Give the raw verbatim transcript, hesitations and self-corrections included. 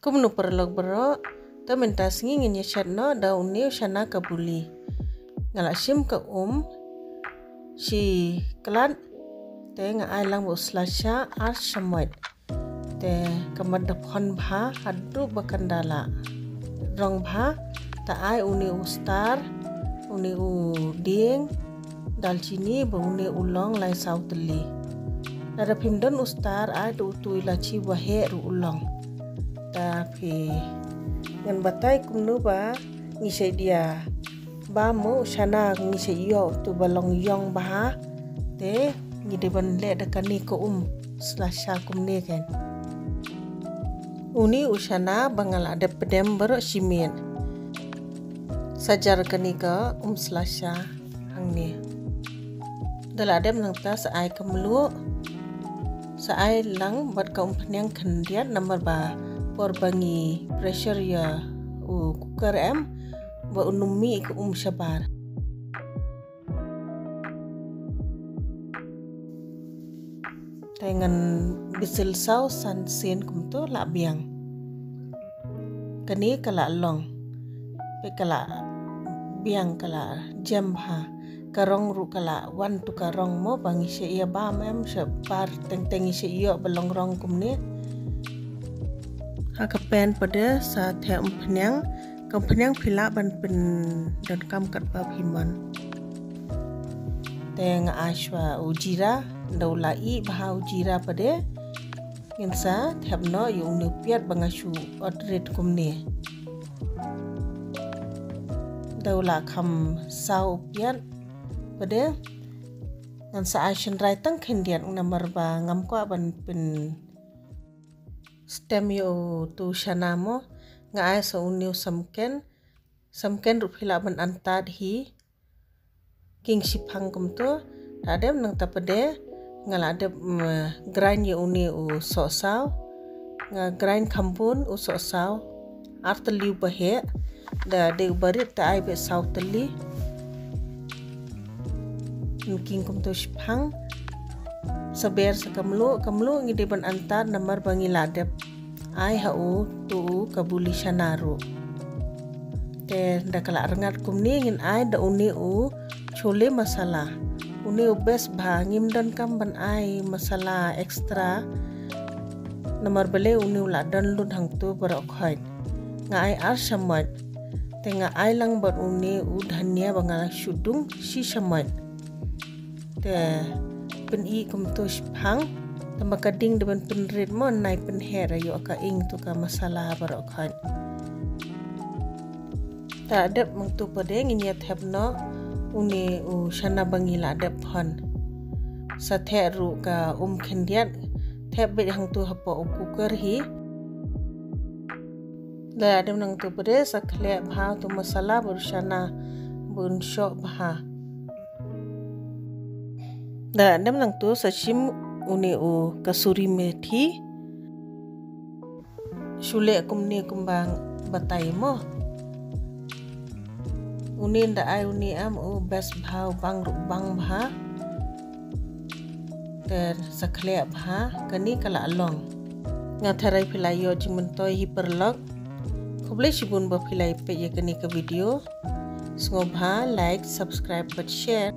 Kumno paralok baroh, te mynta sngi ngin ïa shet noh da une u shana kabuli. Nga la shim ka um shi klat, te nga ai lang ba u slasha ar shamoit. Te ka mat da phon bha haduh ba kan da la rong bha, te ai une u star, une u dieng, dalchini bad une u long lai saw tylli. Lada phim don u star, ai da utu i lachi ba heh ruh u long. Te phi, ngan batai kumno ba ngi shait ïa bam u shana, ngi shait ïoh utu ba long ïong bha. Te ngi dei ban leh da kane ka um slasha kumne kan. Une u shana ba nga la dep pdem baroh shi miet. Sa jar kane ka um slasha hangne. Da la dep nangta sa ai ka mluh, sa ai lang bad ka umphniang khyndiat, namar ba por ba ngi pressure ïa u cooker em, ba un ym mih ka um shabar. Te ngan bisil saw san sien kumto la biang. Kane ka la long. Peit ka la biang, ka la jem bha. Ka rong ruh ka la wan tu ka rong mo, ba ngi shait ïa bam em, shabar teng teng ngi shait ïoh ba long rong kumne. Ha ka pan pat de sa thep umphniang, ka umphniang phi lah ban pyndonkam katba phi mon. Te nga ai shuwa u jira, da u la ih bha u jira pat de. Ngin sa thep noh ïa une u piat ba nga shu ot rit kumne. Da u la kham saw u piat pat de. Ngan sa ai shynrai tang khyndiat namar ba ngam kwah ban pyn stem ïa utu shana mo. Nga ai sa une u samken. Samken ruh phi lah ban antad hi. King shiphang kumto. Da dep nangta pat de nga la dep, mm, grind ïa une u sohsaw. Nga grind kham bun u sohsaw. Ar tylli u ba heh. Da dei u barit te ai beit saw tylli. King kumto shiphang. Sa ber sa ka mluh, ka mluh ngi dei ban antad namar ba ngi la dep ai ha utu u kabuli shana ruh. Te da ka la rngat kumne ngin ai da une u chole masala. Une u best bha, ngim donkam ban ai masala extra. Namar balei une u la don lut hangto baroh khoit. Nga ai ar shamoit. Te nga ai lang bad une u dhania ba nga la shu dung shi shamoit. Te pyn-i kumto shiphang. Te ma ka ding da ban pynrit mo, nai pynher ïa ka ing tu ka masala baroh khoit. Da dep mangtu pat de ngin ïa thep noh une u shana ba ngi la dep phon. Sa thep ruh ka um khyndiat, thep beit hangtu hapoh u cooker hi. Da dep nangtu pat de sa khleh bha tu masala bad u shana bun shoh bha. Da dep nangtu sa shim une u kasuri methi. Shu leh kumne kumba batai mo. Une da ai une am u best bha, u bang ruh bang bha. Te sa khleh bha, kane ka la long. Nga tharai phi la ïoh jingmyntoi hi paralok. Khublei shibun ba phi la peit ïa kane ka video. Sngewbha like, subscribe bad share.